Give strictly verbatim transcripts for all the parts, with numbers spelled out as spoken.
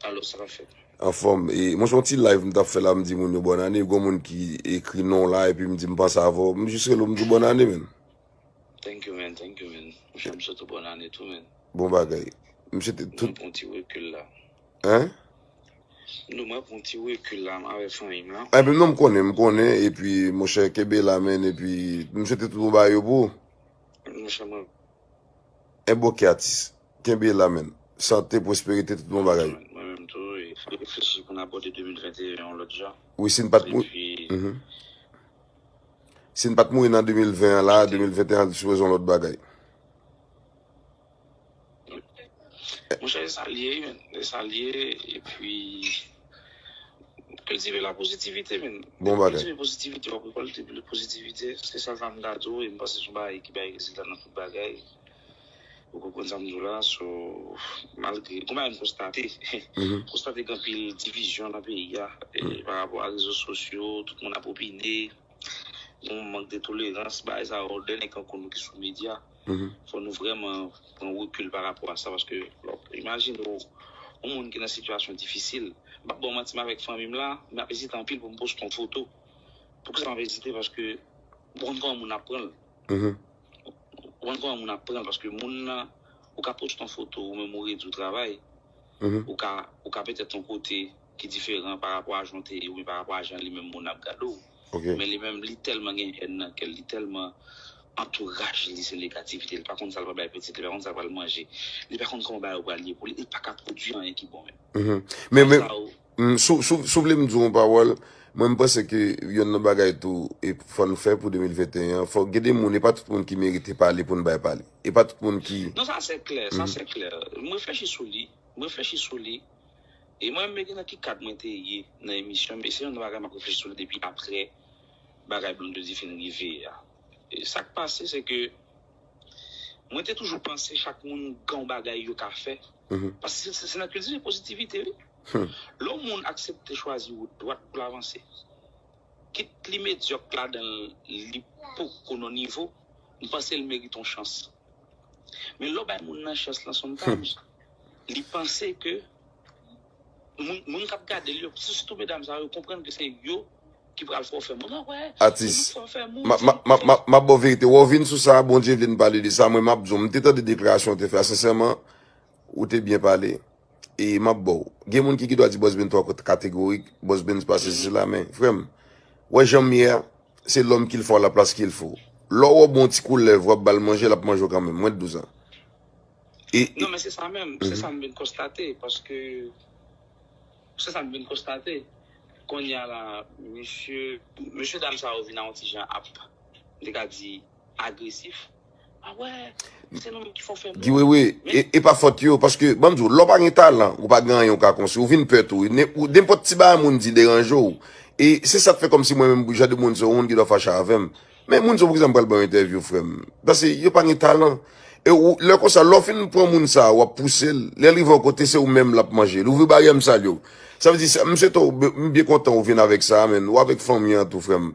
Alo, sa k ap fèt? Anfòm. E, mwen, se yon ti live m t ap fè la, m di moun yo bòn ane. Gon moun ki ekri non la, epi m di m panse avè w. M jis rele w, m di w bòn ane, menn. Thank you, man. Thank you, man. Monchè, m swete w bòn ane tou, man. Bon bagay. M swete tout. Mwen pran ti rekil la. Hein? Non, mwen pran ti rekil la, m avè fanmi m la. Epi non, m konnen, m konnen, epi, monchè, kenbe la, menn, epi m swete tout bon bagay yo pou ou. Monchè, mwen. Enbòke atis. Kenbe la, menn. Sante, pwosperite, tout bon bagay. Mwen menm tou, e, reflechi pou n abòde de mil venteyen yon lòt jan. Wi, si n pa t mou-, epi, mhm. Si n pa t mouri nan de mil ven an la, de mil venteyen an sipoze yon lòt bagay. Monchè, e sa l ye, menn. E sa l ye, epi kiltive la pozitivite, menn. Bon bagay. Kiltive pozitivite, w ap rekòlte pozitivite. Se sa m ta di w, e m panse se yon bagay ki bay rezilta nan tout bagay. Ou konprann sa m di w la, so, malgre, gon bagay m konstate, mhm, konstate gen anpil divizyon nan peyi a, e, mhm, pa rapò a rezo sosyo, tout moun ap opine, gon mank de tolerans, bagay sa yo, dènye kan konn nou ki sou medya, mhm, fò nou vrèman pran rekil pa rapò a sa, paske, lò, imajine w, yon moun ki nan sitiyasyon difisil, m p ap ba w manti, m avèk fanmi m la, m ap ezite anpil pou m poste yon foto. Poukisa m ap ezite? Paske, bon, kòman moun ap pran l? Mhm. Ou konn kòman moun ap pran l, paske moun nan, ou ka poste yon foto, ou menm ou redi w travay, mhm, ou ka, ou ka petèt yon kote ki diferan pa rapò a jan w te ye, oubyen pa rapò a jan li menm moun ap gade w. Ok. Men li menm, li tèlman gen hèn nan kè l, li tèlman antouraj li se negativite, li pa konn sa l pral bay pitit, li pa konn sa l pral manje, li pa konn kòman bagay yo pral ye pou li, li pa ka pwodui anyen ki bon menm. Mhm. Men, men, sa yo, Mm, si w, si w, si w vle m di w yon pawòl, mwen m panse ke yonn nan bagay tou, e fò n fè pou de mil venteyen an, fò gen de moun, e pa tout moun ki merite pale pou n bay pale. E pa tout moun ki... Non, sa se klè, sa se klè. M reflechi sou li, m reflechi sou li. E mwen menm, men gen nan ki kad mwen te ye nan emisyon, men se yonn nan bagay m ap reflechi sou li depi apre bagay Blondedy fin rive a. E sa k pase, se ke mwen te toujou panse chak moun gen yon bagay yo ka fè. Mhm. Paske se, se, se nan kilti de pozitivite, wi. Hmm. Lè yon moun aksepte chwazi wout dwat pou l avanse, kit li medyòk ladan l, li poko nan nivo, m panse l merite yon chans. Men lè w bay moun nan chans lan, sometimes, hmm, li panse ke moun, moun k ap gade l yo, sitou medam sa yo, konprann ke se yo ki pral fè w fè moun. Mwen wè, atis, moun fè w fè moun, m ap, m ap, m ap, m ap, m ap ba w verite. Wè w vin sou sa, Bondye vin pale de sa, mwen m ap di w, m te tande deklarasyon w te fè a, sensèman, ou te byen pale. E m ap ba w. Gen moun ki, ki dwa di Boss Ben twò kategorik, Boss Ben se pa sesi, mhm, sela, men, frè m, wè jan m ye a, c'est l'homme qu'il faut à la place qu'il faut. Lè w wè bon ti koulèv, w ap ba l manje, l ap manje w kanmenm. Mwen t di w sa. E, e... Non, men se sa menm, se, mhm, sa m vin konstate, paske se sa m vin konstate. Kounye a la, mesye, mesye dam sa yo vin a yon ti jan ap, m te ka di, agresif. A wè, se nou menm ki fè w fè moun. Guy Wewe, e, e pa fòt yo, paske, ban m di w, lè w pa gen talan, ou pa gen anyen ou ka konstwi, ou vin pè tou. Ne-, ou, nenpòt ti bagay moun di deranje w. E se sa k fè kòmsi mwen menm, jan de moun sa yo, moun ki dwa fache avè m. Men moun sa yo, poukisa m pral ba yo entèvyou, frè m? Paske yo pa gen talan. E ou, lè konsa, lè w fin pran moun sa a, w ap pouse l, lè l rive yon kote, se ou menm l ap manje. L ouvri baryè, m salye w. Sa vle di, sa, m swete w, m byen kontan ou vin avèk sa a, menn. Ou avèk fanmi an tou, frè m.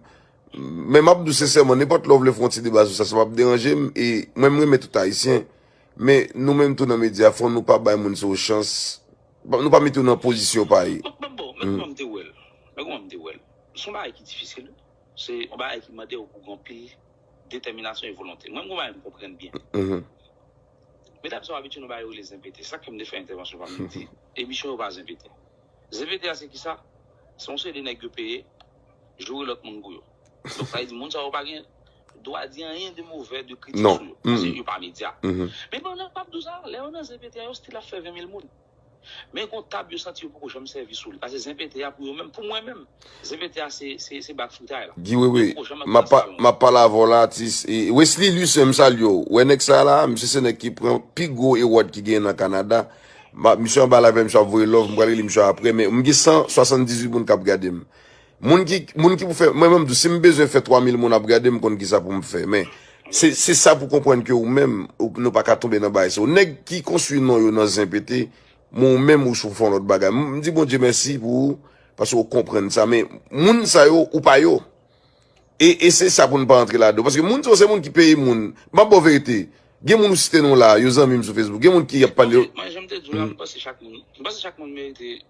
Men m ap di w sensèman, nenpòt lè w vle fè yon ti deba sou sa, sa p ap deranje m, e mwen, m renmen tout Ayisyen, men nou menm tou nan medya, fò nou pa bay moun sa yo chans, nou pa mete yo nan pozisyon pa yo. Bon, bon, bon, men kòman m te wè l? Men kòman m te wè l? Se yon bagay ki difisil, wi. Se yon bagay ki mande w pou gen anpil detèminasyon e volonte. Mwen, m gon bagay m konprann byen. Mhm. Medam sa yo abitye nan bagay yo rele zenpete. Sa k fè m te fè entèvansyon pa m, m di, emisyon yo pa zenpete. Zenpete a se kisa? Se yon seri de nèg yo peye joure lòt moun pou yo. Donk, sa vle di, moun sa yo pa gen dwa di anyen de movè, de kritik sou yo. Non. Paske yo pa medya. Mhm. Men pandan m ap di w sa, lè yo nan zenpete a, yo still ap fè ven mil moun. Men gon tab yo santi yo poko janm sèvi sou li. Paske zenpete a pou yo menm, pou mwen menm, zenpete a se, se, se bak fritay la. Guy Wewe, m ap pa-, m ap pale avè w la, atis. E Wesley Lucien, m salye w. Wè nèg sa la, misye se nèg ki pran pi gwo award ki genyen nan Kanada. M ap, misye anba live, misye ap voye love, m pral rele misye apre, men m gen san swasanndizuit moun k ap gade m. Moun ki, moun ki pou fè, mwen menm tou, si m bezwen fè twa mil moun ap gade m, konn kisa pou m fè. Men, se, se sa pou konprann ke ou menm, ou, nou pa ka tonbe nan bagay sa yo. Nèg ki konstwi non yo nan zenpete, men ou menm ou sou fè yon lòt bagay. M, m di Bondye mèsi pou ou, paske ou konprann sa. Men, moun sa yo, ou pa yo. E, e se sa pou n pa antre ladan. Paske moun sa yo, se moun ki peye moun. M ap ba w verite. Gen moun ou site non la, yo zanmi m sou Facebook. Gen moun ki ap pale. Mwen, jan m te di w la, m panse chak moun, m panse chak moun merite,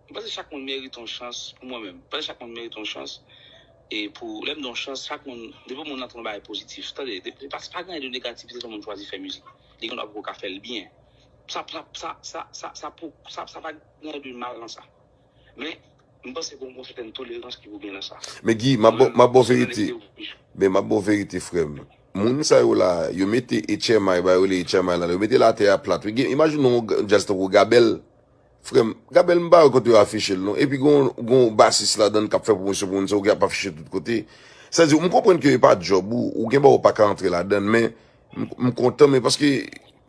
m panse chak moun merite yon chans pou mwen menm. M panse chak moun merite yon chans. E pou, lè m di yon chans, chak moun, depi moun nan te yon bagay pozitif. Tande, depi, pa, pa gen anyen de negativite lè moun chwazi fè mizik. Li gen dwa poko ka fè l byen. Sa, sa, sa, sa, sa, sa, pou, sa, sa pa gen anyen de mal nan sa. Men, m panse gen yon sètèn tolerans ki pou gen nan sa. Men Guy, m ap ba w, m ap ba w verite. Men m ap ba w verite, frè m. Moun sa yo la, yo mete H M I, ba yo rele H M I la, yo mete latè a plat. Gen, imajine yon djaz tankou Gabèl. Frè m, Gabèl m pa wè kote yo afiche l non. Epi gon, gon basis ladan l k ap fè pwomosyon pou moun sa yo ki ap afiche tout kote. Sa di, m konprann ke e pa djòb ou, ou gen bagay ou pa ka antre ladan l, men m, m kontan, men paske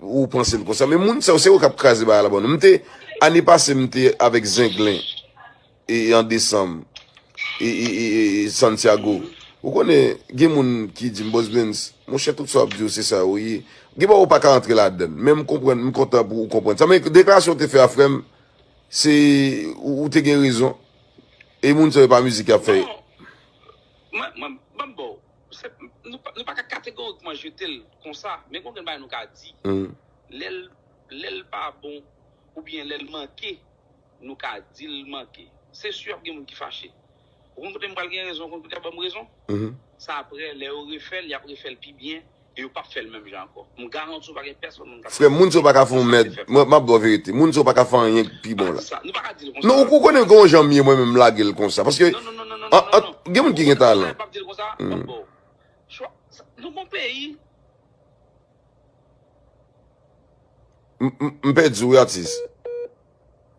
ou panse l konsa. Men moun sa yo, se yo k ap kraze bagay la ban nou. M te, ane pase, m te avèk Zenglen e, e an desanm, e, e, e, e, e Santiago. Ou konnen, gen moun ki di m, Boss Benz, monchè, tout sa w ap di yo, se sa yo ye. Gen bagay ou pa ka antre ladan l. Men m konprann, m kontan pou ou konprann sa. Men deklarasyon w te fè a, frè m, se, ou, ou te gen rezon. E moun sa yo pa mizik y ap fè. Non. Mwen, mwen, ban m ba w. Se, nou, pa- nou pa ka kategorikman jete l konsa, men gon grenn bagay nou ka di. Lè l, lè l pa bon, oubyen lè l manke, nou ka di l manke. Se si ap gen moun ki fache. Ou konn kote m pral gen rezon, ou konn kote y ap ban m rezon? Sa apre, lè yo refè l, y ap refè l pi byen, e yo p ap fè l menm jan ankò. M garanti w pa gen pèsonn moun k ap fè. Frè m, moun sa yo pa ka fè yon mèd. Mwen, m ap ba w verite. Moun sa yo pa ka fè anyen k pi bon la. Nou pa ka di l konsa. Non, ou konnen gen yon jan m ye mwen menm, m lage l konsa. Paske gen moun ki gen talan. M ap di l konsa, m ap ba w. Chwa, nou gon peyi. M, m, m pèdi w, wi, atis.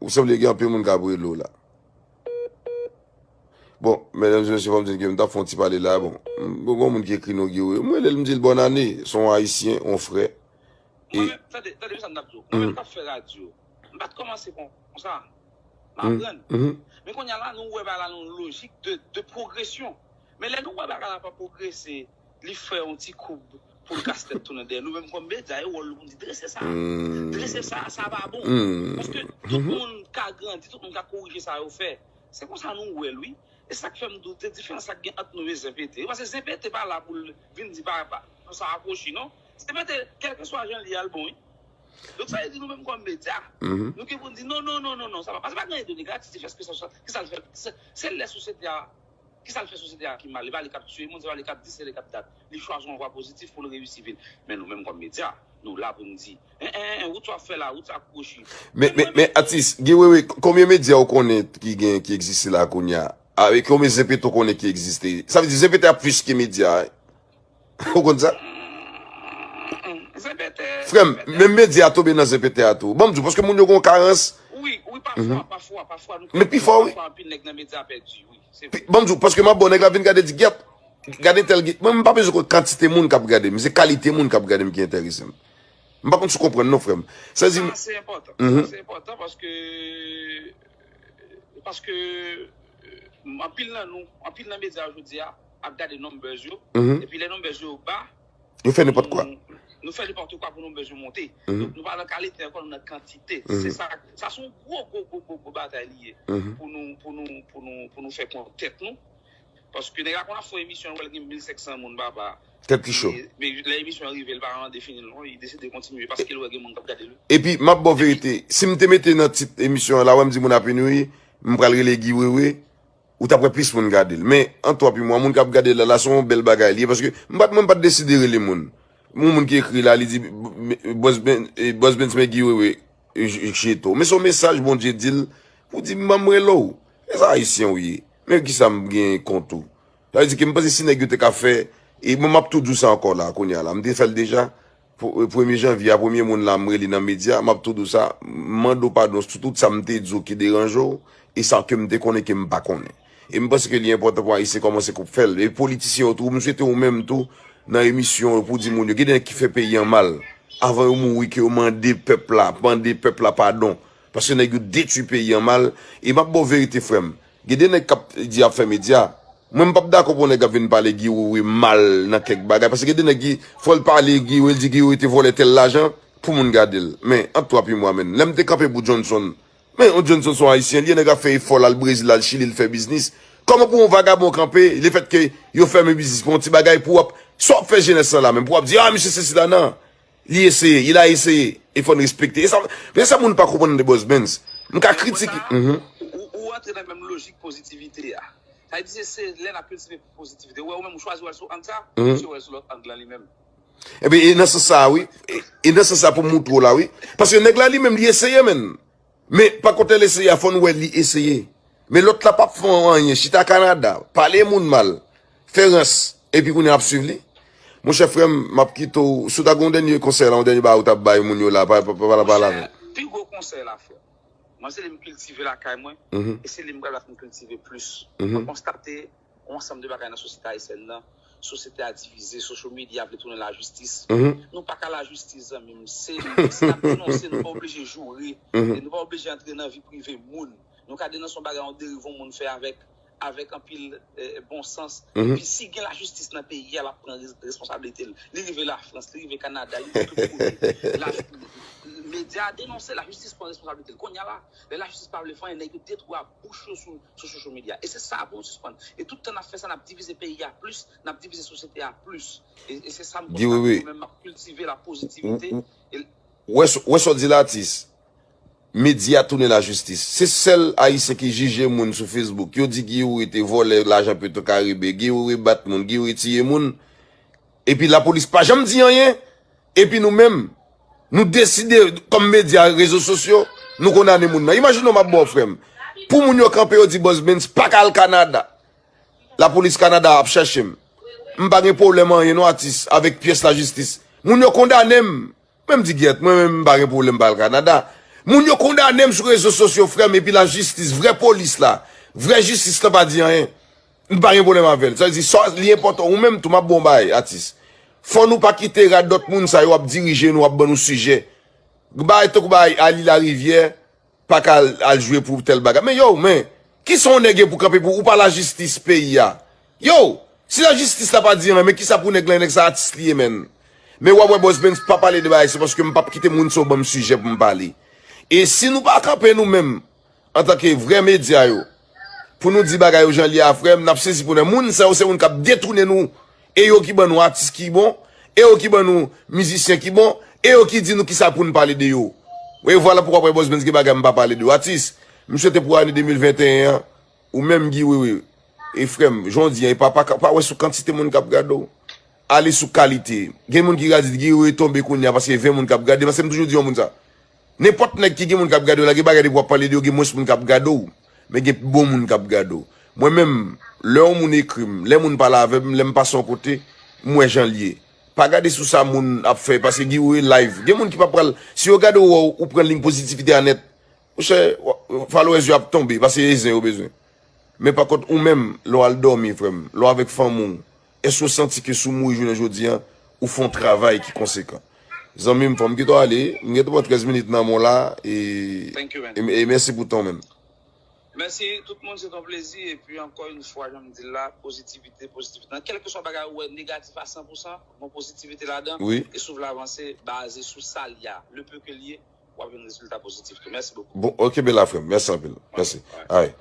Ou sanble gen anpil moun k ap rele w la. Bon, medam e mesye, fò m di n ke m t ap fè yon ti pale la. Bon, m, bon, gon moun ki ekri non Guy Wewe. M rele l, m di l bòn ane, se yon ayisyen, yon frè. E Mwen menm, tande, tande sa m t ap di w. Mwen menm k ap fè radyo, m pa t kòmanse konsa. M aprann. Men kounye a la, nou wè bagay la nan yon lojik de, de pwogresyon. Men lè nou wè bagay la pa pwogrese, li fè yon ti koub pou l kase tèt tounen dèyè. Nou menm kòm medya, e wòl nou pou n di drese sa. Drese sa, sa pa bon. Paske tout moun ka grandi, tout moun ka korije sa yo fè. Se konsa nou wè l, wi. E sa k fè m di w, se diferans sa k gen ant nou e Zen Pete. Paske Zen Pete pa la pou l vin di pa, pa, pou sa akwochi, non. Zen Pete, kèlkeswa jan l ye a, l bon, wi. Donk, sa vle di nou menm kòm medya, nou gen pou n di non, non, non, non, non, sa pa. Paske pa gen anyen de negatif, èske sa, sa, ki sa l fè, se, se lè sosyete a, ki sa l fè sosyete a ki mal, e pa li k ap tiye moun, se pa li k ap di, se li k ap dat. Li chwazi yon vwa pozitif pou l reyisi vi l. Men nou menm kòm medya, nou la pou n di, en, en, en, wout sa w ap fè la, wout sa kwochi. Men, men, men, atis, Guy Wewe, konbyen medya ou konnen ki gen, ki egziste la kounye a? Avèk konbyen Zen Pete ou konnen ki egziste? Sa vle di Zen Pete ap plis ke medya, wi. Ou konn sa? Zen Pete. Frè m, menm medya a tonbe nan Zen Pete a tou. Ban m di w, paske moun yo gen yon karans. Wi, wi, pafwa, pafwa, pafwa. Men pi fò, wi. Pafwa, anpil nèg nan medya pèdi, wi. Se vre. Ban m di w, paske m ap bon, nèg la vin gade di, gyèt, gade tèl, mwen, m pa bezwen konn kantite moun k ap gade m, se kalite moun k ap gade m ki enterese m. M pa konn si w konprann non, frè m. Sa di. Sa se enpòtan. Sa se enpòtan paske, paske, anpil nan nou, anpil nan medya jodi a ap gade numbers yo. Epi lè numbers yo ba, yo fè nenpòt kwa. Nou fè nenpòt kwa pou numbers yo monte. Donk, nou pa nan kalite ankò, nou nan kantite. Se sa, sa se yon gwo, gwo, gwo, gwo, gwo batay li ye. Pou nou, pou nou, pou nou, pou nou fè kont tèt nou. Paske nèg la konn ap fè yon emisyon, l wè l gen mil senk san moun, papa. Tèt li cho. Men lè emisyon an rive, l pa mande fini l non, li deside kontinye paske l wè gen moun k ap gade l. Epi, m ap ba w verite, si m te mete nan tit emisyon an la, wè m di moun ap vini wi, m pral rele Guy Wewe, ou t ap wè plis moun gade l. Men, ant twa pi mwa, moun k ap gade l la, la se yon bèl bagay li ye, paske m pa t, mwen m pa t deside rele moun. Yon moun ki ekri la, li di, Bòs Benz, men Guy Wewe, Jeto. Men se yon mesaj Bondye di l, pou di, m ban m rele w. E sa Ayisyen w ye. Men kisa m gen kont ou? Sa vle di ke m panse si nèg yo te ka fè, e mwen m ap tou di w sa ankò la, kounye a la. M te fè l deja. Premye janvye a, premye moun la m rele nan medya, m ap tou di w sa, m mande w padon sou tout sa m te di w ki deranje w, e sa ke m te konnen ke m pa konnen. E m panse ke li enpòtan pou Ayisyen kòmanse fè l. E politisyen yo tou, m swete ou menm tou, nan emisyon yo pou di moun yo, gen de nèg ki fè peyi an mal. Avan yo mouri, ke yo mande pèp la, mande pèp la padon. Paske nèg yo detwi peyi an mal. E m ap ba w verite, frè m. Gen de nèg k ap di y ap fè medya. Mwen, m p ap dakò pou yon nèg ap vin pale Guy Wewe mal nan kèk bagay. Paske gen de nèg ki, fò l pale Guy Wewe, l di Guy Wewe te vòlè tèl lajan pou moun gade l. Men, ant twa pi mwa, menn. Lè m te kanpe pou Johnson, men, yon Johnson se yon Ayisyen, li, nèg ap fè efò, l al Brezil, l al Chili, l fè biznis. Kòman pou yon vagabon kanpe, lefètke yo fèmen biznis pou yon ti bagay, pou w ap Sa w ap fè jenès lan la menm pou w ap di, ah, misye sesi la, nan. Li eseye, il a essayé. E fò n respekte. E sa, men sa moun pa konprann de Boss Benz. M ka kritike. Mhm. Ou, ou antre nan menm lojik pozitivite a. Sa vle di se, se lè n ap kiltive pozitivite. Ou wè, ou menm ou chwazi w al sou ang sa, misye w al sou lòt ang lan li menm. Ebyen, e nan sans sa, wi. E, e nan sans sa pou m moutre w la, wi. Paske nèg la li menm, li eseye, menn. Men, pa kont lè l eseye a, fò n wè li eseye. Men lòt la p ap fè anyen. Chita Kanada, pale moun mal, fè rans, epi kounye a ap swiv li. Monchè frè m, m ap kite w. Si w ta gen yon dènye konsèy la, yon dènye bagay ou t ap bay moun yo la, pa, pa, pa, pa, pale avè m. Pi gwo konsèy la, frè. Mwen, se li m kiltive lakay mwen, e se li m pral bat pou m kiltive plis. Mwen konstate yon ansanm de bagay nan sosyete ayisyèn nan. Sosyete a divize, social media vle tounen lajistis. Nou pa ka lajistis, zanmi m. Se, si n ap denonse, nou pa oblije joure. E nou pa oblije antre nan vi prive moun. Nou ka denonse yon bagay, yon deriv yon moun fè avèk, avèk anpil eh, bon sans. Epi si gen lajistis nan peyi a, l ap pran res- responsablite l. Li rive Lafrans, li rive Kanada, li rive tout kote. La, medya a denonse, lajistis pran responsablite l. Kounye a la, lè lajistis pa vle fè anyen, nèg yo detwa bouch yo sou, sou social media. E se sa pou nou sispann. E tout tan n ap fè sa, n ap divize peyi a plis, n ap divize sosyete a plis. E, e se sa m konstate mwen menm, m ap kiltive la pozitivite. E Wè s- wè sa w di la, atis. Medya tounen lajistis. Se sèl Ayisyen ki jije moun sou Facebook. Yo di Guy Youri te vòlè lajan Petro Caribe, Guy Youri bat moun, Guy Youri tiye moun. Epi lapolis pa janm di anyen. Epi nou menm, nou deside, kòm medya, rezo sosyo, nou kondane moun nan. Imajine w, m ap ba w, frè m. Pou moun yo kanpe, yo di Boss Benz pa ka al Kanada. Lapolis Kanada ap chèche m. M pa gen pwoblèm anyen non, atis, avèk pyès lajistis. Moun yo kondane m. Men m di gyèt, mwen menm m pa gen pwoblèm m pa al Kanada. Moun yo kondane m sou rezo sosyo, frè m, epi lajistis, vrè polis la, vrè jistis la pa di anyen. M pa gen pwoblèm avè l. Sa vle di, sa, li enpòtan, ou menm tou, m ap ba w yon bagay, atis. Fò nou pa kite radòt moun sa yo ap dirije nou, ap ban nou sijè. Bagay tankou bagay Ali Larivière, pa ka al, al jwe pou tèl bagay. Men yo, men, kisa yon nèg ye pou kanpe pou ou pa lajistis peyi a? Yo, si lajistis la pa di anyen, men kisa pou nèg la, nèg sa atis li ye, menn. Men w ap wè Boss Benz pa pale de bagay, se paske m p ap kite moun sa yo ban m sijè pou m pale. E si nou pa kanpe nou menm, antanke vrè medya yo, pou nou di bagay yo jan l ye a, frè m, n ap sezi pou n. Moun sa yo se moun k ap detounen nou. E yo ki ban nou atis ki bon, e yo ki ban nou mizisyen ki bon, e yo ki di nou kisa pou n pale de yo. E vwala poukwa w ap wè Boss Benz gen bagay m pa pale de yo. Atis, m swete pou ane de mil venteyen an, ou menm Guy Wewe, e frè m, jan w di an, e pa, pa, pa wè sou kantite moun k ap gade w. Ale sou kalite. Gen moun ki ka di Guy Wewe tonbe kounye a paske ven moun k ap gade, paske m toujou di yon moun sa. Nenpòt nèg ki gen moun k ap gade w la, gen bagay depi w ap pale de yo, gen mwens moun k ap gade w. Men gen bon moun k ap gade w. Mwen menm, lè yon moun ekri m, lè moun pale avè m, lè m pase yon kote, m wè jan l ye. Pa gade sou sa moun ap fè, paske Guy Wewe live. Gen moun ki pa pral, si yo gade w, ou pran liy pozitivite a nèt, monchè, followers yo ap tonbe, paske e zen yo bezwen. Men pa kont ou menm, lè w al dòmi, frè m, lè w avèk fanmi w, èske w santi ke si w mouri jounen jodi a, ou fè yon travay ki konsekan? Zanmi m, fò m kite w ale, m gentan pran trèz minit nan men w la, e, Thank you, man. e, e mèsi pou tan w, menn. Mèsi, tout moun, se yon plezi. Epi, ankò yon fwa, jan m di l la, pozitivite, pozitivite. Nan kèlkeswa bagay ou wè negatif a san pou san, bon pozitivite ladan. Wi. E si w vle avanse, baze sou sa l ye a. Le peu que l ye, w ap jwenn rezilta pozitif tou. Mèsi bokou. Bon, ok, bela frè m. Mèsi anpil. Mèsi. Alright.